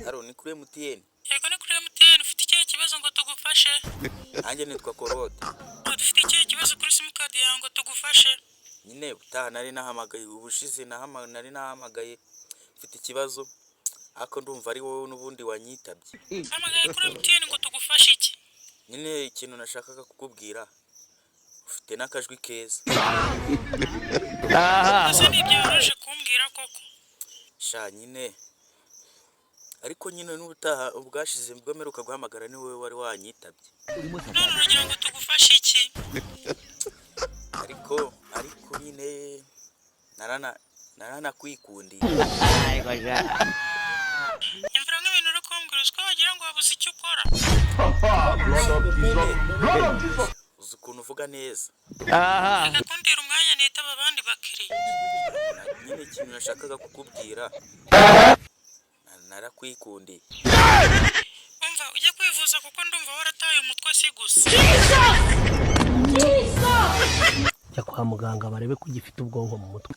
Haro, ni kuri MTN? Yego, ni kuri MTN. Ufite ikihe kibazo ngo tugufashe? Nanjye nitwa Korode. Ufite ikihe kibazo kuri simukadi yawe ngo tugufashe? Nyine utaha nari nahamagaye ubushize, nari nahamagaye mfite ikibazo, ariko ndumva ari wowe n'ubundi wanyitabye. Hamagaye kuri MTN ngo tugufashe iki? Nyine ikintu nashakaga kukubwira, ufite n'akajwi keza. Ese nibyo woroje kumbwira koko? Sha nyine, ariko nyine n'ubutaha ubwashize bwo mperuka guhamagara ni wowe wari wanyitabye. None uragira ngo tugufashe iki? Ariko nyine naranakwikundiye. Imvura nk'ibintu uri kumbwira, uziko wagira ngo wabuze icyo ukora. Uzi ukuntu uvuga neza. Reka kuntera umwanya nitaba abandi bakiriya. Nyine ikintu nashakaga kukubwira, narakwikundiye. Umva, ujye kwivuza kuko ndumva warataye umutwe si gusa. Jya kwa muganga barebe ko ugifite ubwonko mu mutwe.